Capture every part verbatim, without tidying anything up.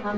A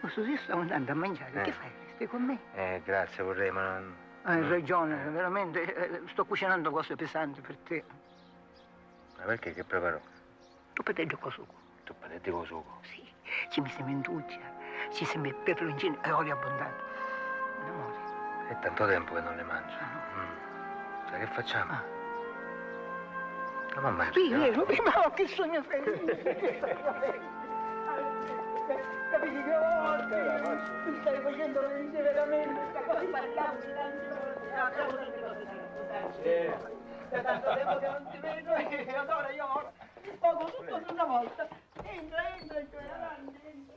proposito, io stavo andando a mangiare, che fai? Stai con me? Eh, grazie, vorrei, ma non... Hai ragione, veramente, eh, sto cucinando cose pesanti per te. Ma perché? Che preparò? Tuppeteddhi cu sucu. Tuppeteddhi cu sucu? Sì, ci misi mintuccia, ci semi peperoncini e olio abbondante. Un amore. È tanto tempo che non li mangio. Ah. Mm. Sai che facciamo? Ah. La mamma... Sì, vero, ma che sogno felice! Capiti che oggi mi stai facendo felice veramente, sta cosa. Parliamo di tante cose, parliamo di tante cose. Sì. Da tanto tempo che non ti vedo, e allora io ora ti sfogo tutto su una volta. Entra, entra, entra, avanti, entra.